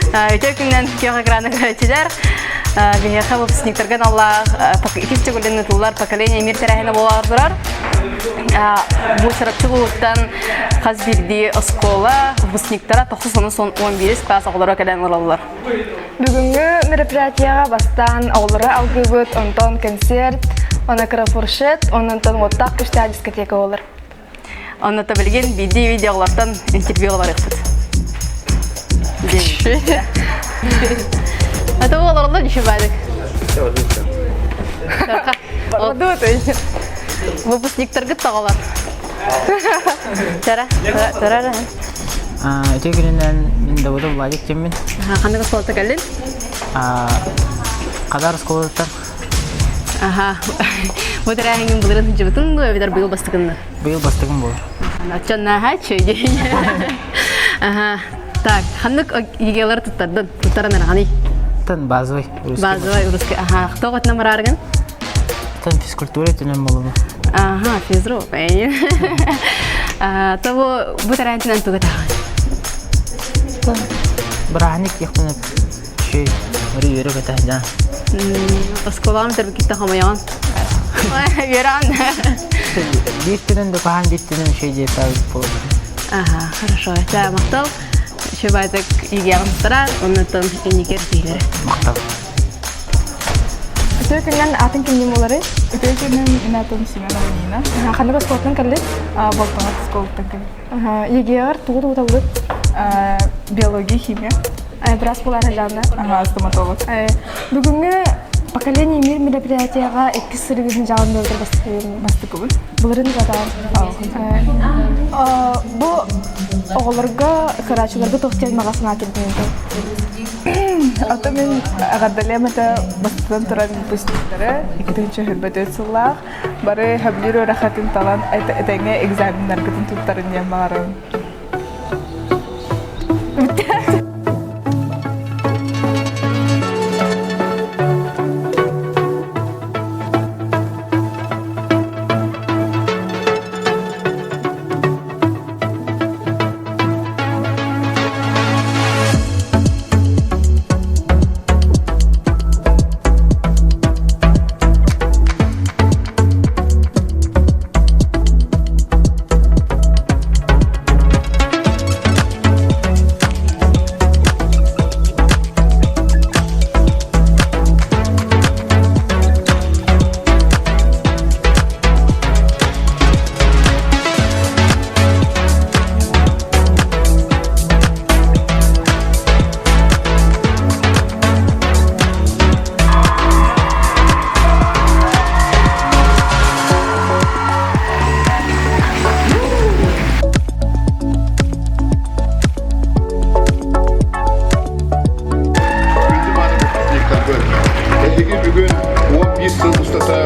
Үтүө күнүнэн күөх экраны көрөөччүлэр. Биһиэхэ выпускниктарга аналлаах иккис төгүлүн ыытыллар поколение мир тэрээһинэ буолар турар. Бу Чурапчы улууһуттан хас биирдии оскуола выпускниктара 9-11 класс оҕолоро кэлэн олороллор. Бүгүҥҥү мероприятиеҕа бастаан оҕолору алгыыбыт, онтон концерт, онон фуршет, онтон уоттаах күстээх дискотека буолар. Онно билигин биирдии видеолартан интервью барыахпыт. Это олороллор дешевадык. Выпускниктаргыт тоҕолор. Тара, тара. Ити күнүнэн мин Давыдов Владик диэммин. Ханнык оскуолата кэллин? Хадар оскуолатыттан. Аха. Бу тэрээһиҥҥин былырын сылдьыбытыҥ дуо эбэтэр быйыл бастакынна? Быйыл бастакын буолар. Оччоннааха чөйдүн. Аха. Так, ханнык ЕГЭлары туттардын? Туттаран араҕаный? Тан базовый. Базовый русский. Аха. Тоҕо отынан бараарыгын? Тан физкультура өттүнэн буолума. Аха, физру. Того бу тэрээһинтинэн тугу таҕын? Тан бырааһынньык диэхпин Үчүгэй, бары үөрэ-көтө сылдьан. Оскуолаҕын бүтэрбиккиттэн хомойоҕун? Үөрэҕин? Биир түнэн да куһаҕан, биир түнэн үчүгэй диэтэҕит буолабын. Аха, хорошо. Чэ, махтал. Үчүгэй баайдык ЕГЭ-ҕин туттараар, оннуттан инникер киһилэрэ. Махтал. Үтүө күнүнэн аатын кимнин буоларый? Үтүө күнүнэн мин аатым Семенова Нина. Ханнык оскуолаттан кэллит? Болтоҥо оскуолаттан кэллим. ЕГЭ-ҕэр тугу тугуталлыт? Биология, химия. Быраас буолаары дьаабына. Ага, стоматолог. Бүгүҥҥү Поколение мир мероприятиеҕа иккис сырыгын дьаалын бөлтөр бастакыбын. Былырын жатаан. Бу оҕолорго, кыраачыларга туох диэн маҕа санаа кирдиҥ Ото мин эҕэрдэлиэм этэ бастатан туран выпускниктары 2024 сыллаах бары хөблүүр үөрэххитин талан этэҥҥэ экзаменнаргытын туттарын диэн баҕарабын. Эһиги бүгүн 11 сыл устата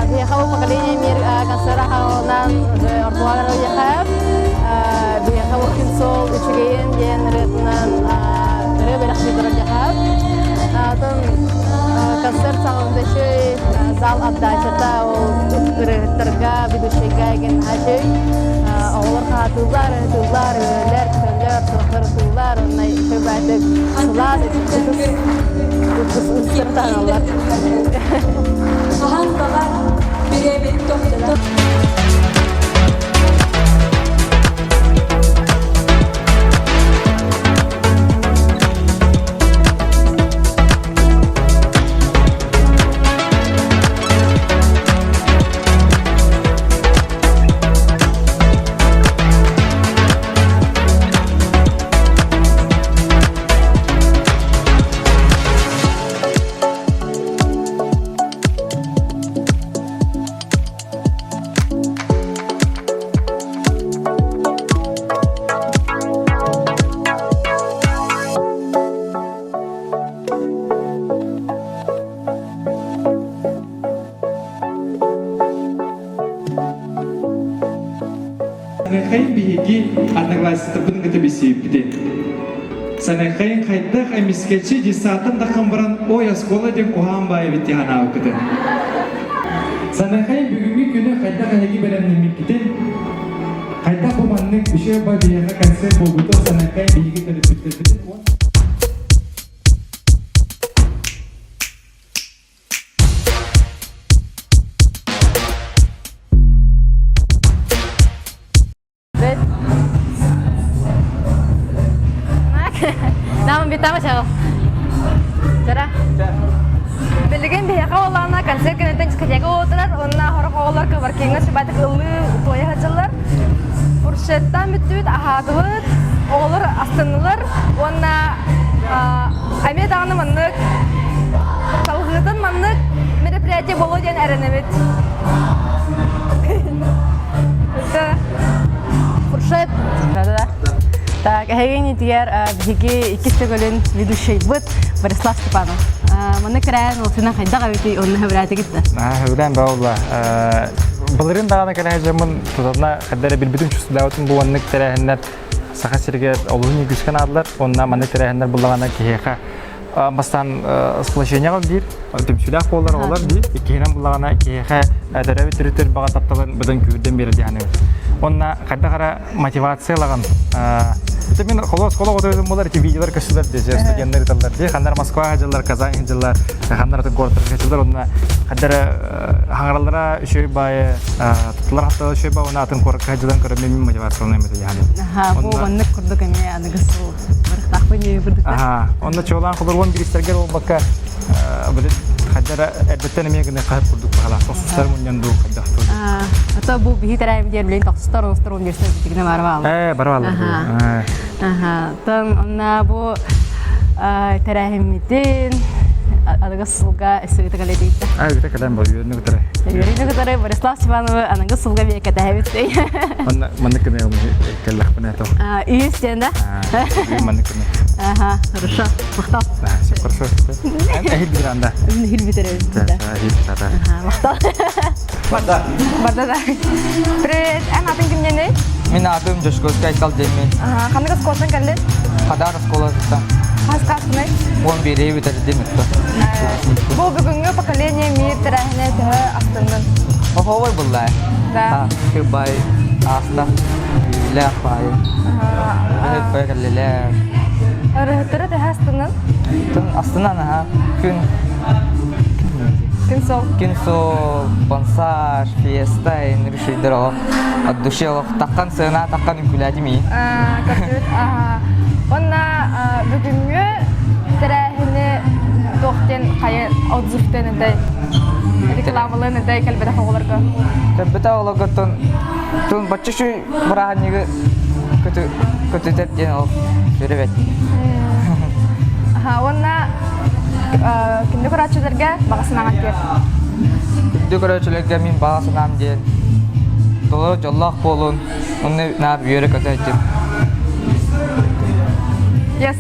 Биһиэхэ поколение мир концера хаалынан ортолоогор уйахап биһиэхэ күн суол үчүгэйин диэн ырыатынан ырыа бэлэхтии турар дьахап. Атын концерт саҕаланыыта үчүгэй зал отдачата ол ырыаһыттарга, ведущайга эгин үчүгэй. Оҕолор хаатыыллар, ыһытыыллар, үөрэллэр, көтөллөр, сорохтор ытыыллар, онно үчүгэй баайдык сылаас ытыс ыстыр таһаллар. Хаһан баҕар бириэмэни тохтото Саныахайын биһиги одноклассниктарбытын кытта билсибиппитин. Саныахайын хайдах эмискэччи десантан таххан баран ой оскуола диэн куһаҕан баай эбит дии санаабыккытын. Саныахайын бүгүҥҥү күнү хайдах эһиги бэлэмнэммиккитин, хайдах бу маннык үчүгэй ба биһиэхэ концерт буолбутун Саныахайын биһиги төрөппүттэрбитин уонна Нам битама чаҕыл. Чара. Билигин биһиэхэ буоллаҕына концерт кэнниттэн дискотека буолтулар уонна сорох оҕолор кабаркиҥҥа сыбаатык ыллыы туойа сылдьаллар. Фуршеттан бүттүбүт, аһаатыбыт, оҕолор астыннылар уонна эмиэ даҕаны маннык салҕыытын маннык мероприятие буолуо диэн эрэнэбит. Фуршет. Да-да. Так, эһигин итигэр биһиги иккис төгүлүн ведущайбыт Борислав Степанов. Манна кэрээн олсuna хайдах эбитий онно хөбүлээтигит да? Хөбүлээн баалла. Былырын даҕаны кэлэ дьоммун тутатына хайдара билбитим чувствудаабытым бу маннык тэрээһиннэр Саха сиригэр олуһун үгүскэ наадалар. Онно маннык тэрээһиннэр буллаҕына киһиэхэ бастаан сплочениеҕа биир түмсүүлээх буолар оҕолор биир иккиһинэн буллаҕына киһиэхэ төрөөбүт төрүт баҕа тапталын быдан күүрдэн биэрэр дии саныыбын уонна хайдах эрэ мотивациялаҕын это мин холос холо отойдум буолар эти видеолар көстүлэр дии студенттар ыталлар дии ханнар Москва дьыллар Казань дьыллар ханнар атын куораттарга дьыллар онно хайдах эрэ хаҥараллара үчүгэй баайы туттулар хаттала үчүгэй баайы уонна атын куоракка дьылан көрөн мин мотивацияланыам этэ дии Бу маннык курдук эмиэ аныгы сыл барыхтаахпын диэби курдуктар. Аха. Онно чуолаан холоруон биристэргэр буолбакка били хайдара эрдэттэн эмиэ гына хаһып курдук баһалаах тохсустар мунньан дуу хайдах дуу. Ото бу биһи тэрээм диэн билин тохсустар онустар университет битигинэ бары баалар. Ээ бары баалар. Аха. Тон онна бу тэрээһиммитин аныгы сылга өссө кэлэтийтэ. Аа үтэ кэлэн бу үөрүнү кытары. Үөрүнү кытары Борислав Степановы аныгы сылга биэкэтэһэбит. Онна маннык гына кэллэхпинэ то. Үс диэн да? Маннык гына. Ага, хорошо. Махтал. Хорошо. Эһил битиранда. Эһил битеребит. Эһил битиранда. Махтал. Барда. Барда да. Привет, эн атын кимнений? Мин атым Дьошкоска Айтал диэммин. Ханнык оскуолаттан кэллин? Хадар оскуолатыттан. Хас класснай? 11 бүтэрдим өттө. Бу бүгүҥҥү поколение мир тэрээһинэ төһө астыннын? Оһообой буллаа. Да. Кырбай ааста. Үлээх баайы. Бай кэллилэр. Ырыһыттары төһө астыннын? Тын астынан аха. Күн Күн сол. Күн сол, бонсаж, фиеста, инришейдер олох. От души олох таххан сыана таххан үҥкүүлээтим ии. Көрдүбүт. Онна бүгүҥҥү тэрээһини туох диэн хайа отзывтан этэй рекламалыан этэй кэлбэтэх оҕолорго? Кэлбэтэх оҕолорго тун тун бачча шүй бырааһынньыгы көтү көтүтэр диэн ол сүрүбэт. Уонна күндү көрөөччүлэргэ баҕа санааҕын тиэрт. Күндү көрөөччүлэргэ мин баҕа санаам диэн толору дьоллоох буолун, онно наап үөрэ-көтө сылдьын. Yes.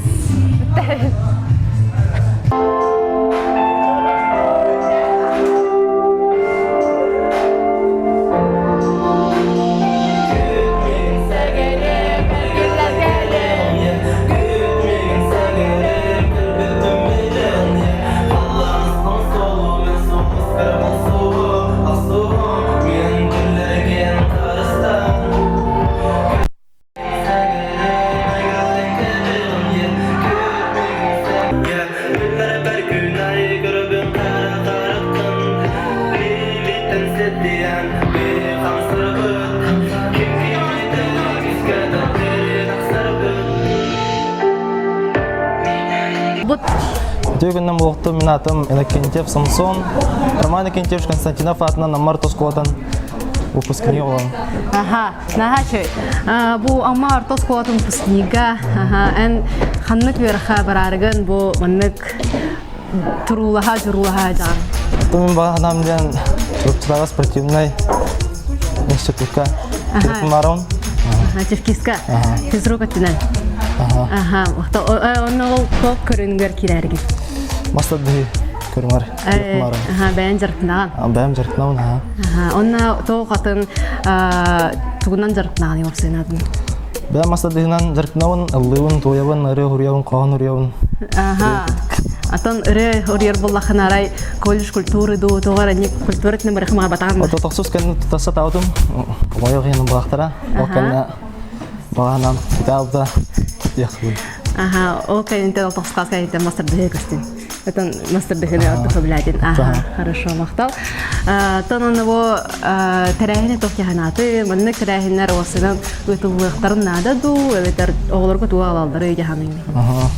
Үтүө күннэн буолуохтун мин аатым Иннокентьев Самсон. Роман Иннокентьевич Константинов аатынан Аммар оскуолатын выпускник оҕолорун. Аха, наһаа үчүгэй. Бу Амма орто оскуолатын выпускнига, аха, эн ханнык үөрэххэ бараарыгын бу маннык туруулаһа, дьуруулаһа дьаҕан? Мин баҕа санаам диэн Чурапчытааҕы спортивнай институкка Телефоннарым. Чевкиска. Физрук өттүнэн. Аха, онно ол топ көрүнгөр киирэргин. Мастат биһи көрүҥөр. Аха, бэйэн дьарыктанаҕын. Бэйэм дьарыктанабын, аха. Аха, онно тоох атын Тугунан дьарыктанаҕыный уопсайынан? Бэйэм мастардыһынан дьарыктанабын, ыллыыбын, туойабын, ырыа уруйабын, хоһоон уруйабын. Аха. Атын ырыа уруйар буоллаххына арай колледж культуры дуу, тоҕо эрэ культура итинэн барыхым батаан. Ото тохсус кэннэ тутаса таабытым, хомойуох иһин баахтара. Ол кэннэ баҕаһынан китаалда диэхпин. Аха, ол кэнниттэн ол тохсус кэнниттэн мастардыһы көстүн. Отон мастардыһыны ордук сөбүлээтин. Аха, хорошо, махтал. Тон онно бу тэрээһини туох дьаһанааты, маннык тэрээһиннэр уоссынан ыытыллыахтарын наада дуу, эбэтэр оҕолорго тугу аҕалаллары дьаһаныҥ? Аха,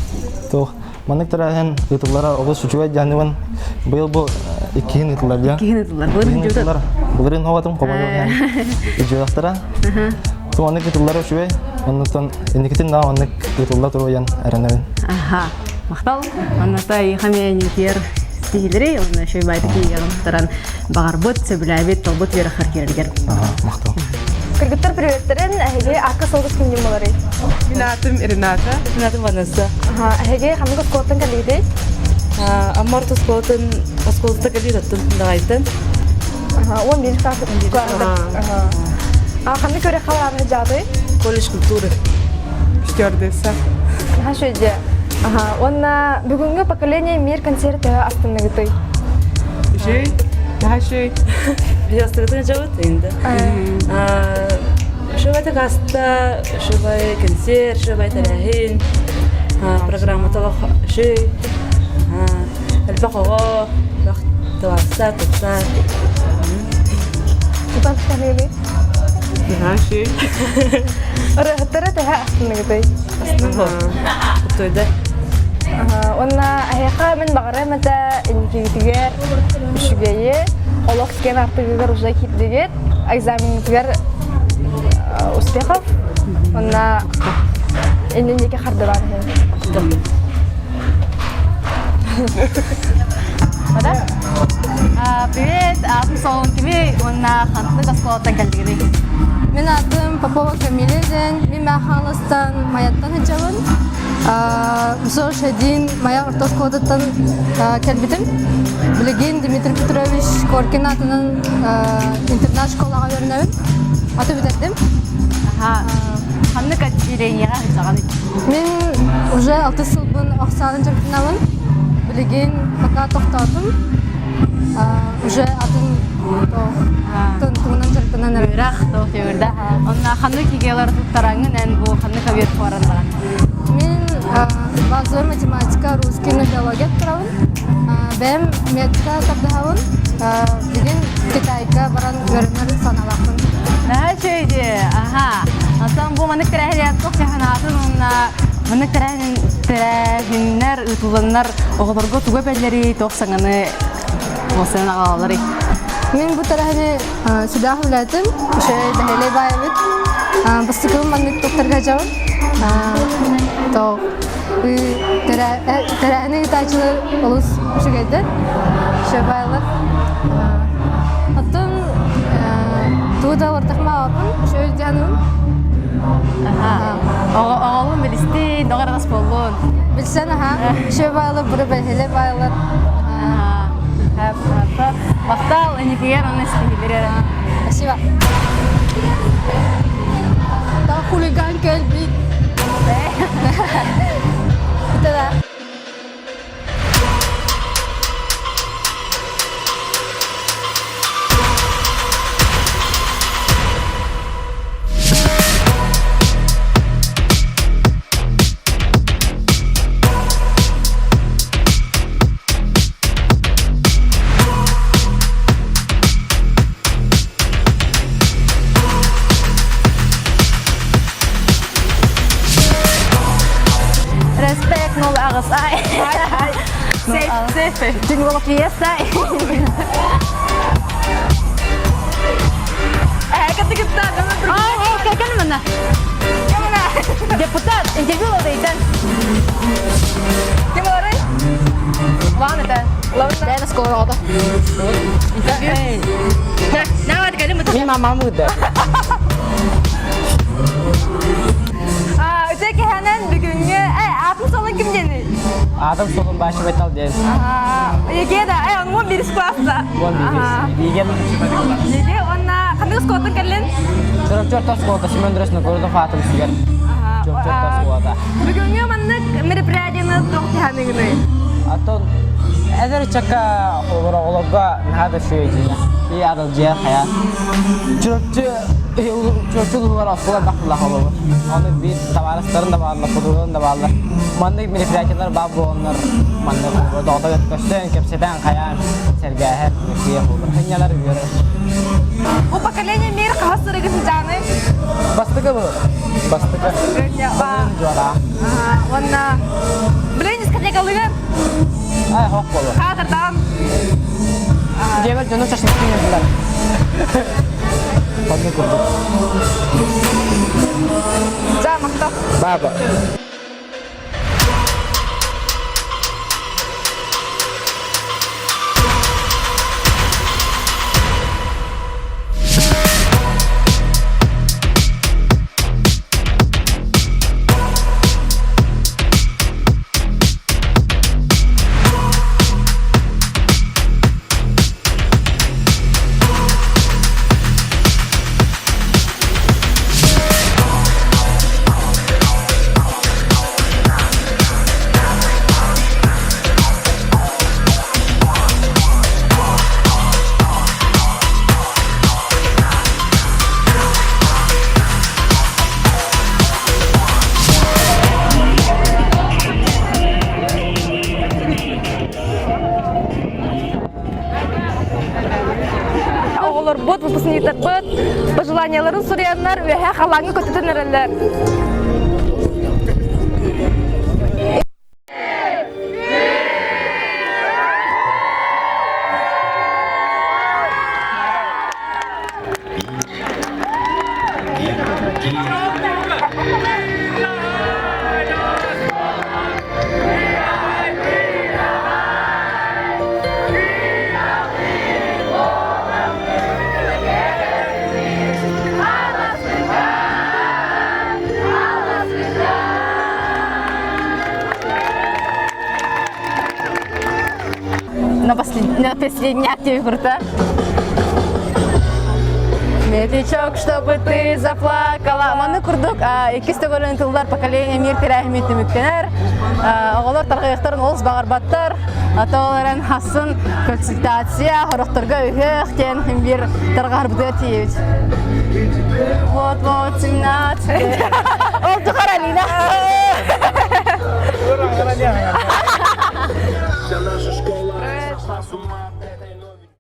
туох маннык тэрээһин ыытыллара олус үчүгэй дьаһаныбын. Быйыл бу иккиһин ыытыллар дьа. Иккиһин ыытыллар. Былырыын ыытыллар. Былырыын хоҕотум хомойуох үчүгэйдара. Ту маннык ыытыллара үчүгэй. Оннуттан инникитин да маннык ыытылла туруйан эрэнэбин. Аха. Махтал. Оннута эйиэхэ эмиэ ситиһиилэри уонна үчүгэй баайдык киһиэҕин туран баҕарбыт, сөбүлээбит, толбут үөрэххэр киирэргэр. Махтал. Кыргыттар приветтерин, эһиги аакка суолгус күннүм боларый? Мин аатым Рената. Мин аатым Ванесса. Эһиги ханнык оскуолаттан кэллигитий? Амма орто оскуолатын оскуолата кэлии таттын даҕайтан. 11 саас. Ханнык үөрэххэ бараары сылдьаатый? Колледж культуры. Стюардесса. Наһаа Аха, уонна бүгүҥҥү поколение мир концерт төһө астынныгытый? Үчүгэй, наһаа үчүгэй. Биһи астыгытын дьабыт инде. Шубай тагаста, шубай концерт, шубай тэрээһин, программата олох үчүгэй. Элбэх оҕо, элбэх тылаастар, тупсар. Тутан саныыбый. Наһаа үчүгэй. Ырыаһыттара төһө астынныгытый? Тойда. Уонна эһиэхэ мин баҕарыам этэ инникигитигэр үчүгэйи, олох киэн артыгыгар уже киирдигит, экзаменгытыгар успехов, уонна иннин диэки хардыбаан иһин. Вода? Привет, аатым суолун кими уонна хантык оскуолаттан кэлдигиний? Мин аатым Попова Камиля диэн, мин Хаҥаластан Майаттан сылдьабын. Зош один Майа орто оскуолатыттан кэлбитим. Билигин Дмитрий Петрович Коркин аатынан интернат школаҕа үөрэнэбин. Аты бүтэрдим. Ханнык отделениеҕа сылдьаҕыный? Мин уже алтыс сылбын охсаанын дьарыктанабын. Билигин пока тохтоотум. Уже атын тугунан дьарыктанан эрэр. Үөрэх туох диэбирдэ. Онно ханнык кигэлэр туттараҥҥын эн бу ханнык обед баран баран? Мин базовый математика, русский, биология туттарабын. Бэйэм медка тардыһабын. Билигин Китайга баран үөрэнэр санаалаахпын. Наһаа үчүгэй дии. Аха. Оттон бу маннык тэрээһиннэр туох дьаһанаатын уонна маннык тэрээһиннэр ыытылланнар оҕолорго тугу эбэллэрий, туох саҥаны уосайан аҕалалларый? Мин бу тэрээһини сүдээх үлээтим, үчүгэй бэһиэлэй баай эбит. Бастакыбын маннык туттарга дьабын. То тэрээһини ыытааччылар олус үчүгэйдэр, үчүгэй баайлар. Оттон тугу да ортахмаабаппын, үчүгэй дьаныым. Оҕолун билистин, доҕор аҕас буоллун. Билсэн аха, үчүгэй баайлар, бары бэһиэлэй баайлар. Махтал, инникигэр онно ситиһиилэри. Спасибо. Та хулиган кэлбит. Да. Респект 08 ай. Safe, safe. Түн fiesta. Ай, эй, кэл манна. Депутат, интервью ылдыйтан. Ким олорой? Лаан это. Лаан скоро ода. Интервью. На, на, Мин мамам ыда. Өтө кэһэнэн бүгүҥҥү аатын солун ким диэний? Аатым солун Баша Байтал диэн. Еге да, он бирис класста. Он бирис. Еге. Еге, онна ханнык оскуолаттан кэллин? Чурапчы орто оскуолата Семен Андреевич Новгородов аатын сүгэр. Чурапчы орто оскуолата. Бүгүҥҥү маннык мероприятиены туох тиһаныгыный? Атын эдэр ыччакка оҕолорго наһаа да үчүгэй дьиэ. И аралдьыйар хайа. Чурапчы Чурапчы улууһугар оскуола элбэх тыллаах олобут. Ону биир табаарыстарын да бааллар, подругаларын да бааллар. Маннык мероприятиелар баар буоланнар маннык доҕото көстөн, кэпсэтэн, хайаан сэргээһэр, үчүгэй буолар. Хынньалар үөрэр. Бу поколение мир хаһыс сырыгы сыдьааны? Бастакы bu. Бастакы. Жора. Уонна билин дискотекалыгар Ай, хох болу. Хаатырдаан. Дьиэбэр дьону шашлык иһэллэр. Оннук курдук. Жа, махтал. Баба. Оҕолорбут, выпускниктарбыт пожеланияларын суруйаннар үөһэ халааҥҥа көтүтэн эрэллэр. На, послед... на последняк тебе круто. Медлячок, чтобы ты заплакала. Маны курдук, иккис төгүлүн тыллар поколение мир тэрээһимин түмүктэнэр. Оҕолор тарҕайыктарын олус баҕарбаттар. Ата хасын консультация, хорохторго үһөх диэн бир тарҕаһарбытыгар тиийэбит. Вот-вот, 17. Ол тухар Алина. Вся наша школа сошла с ума.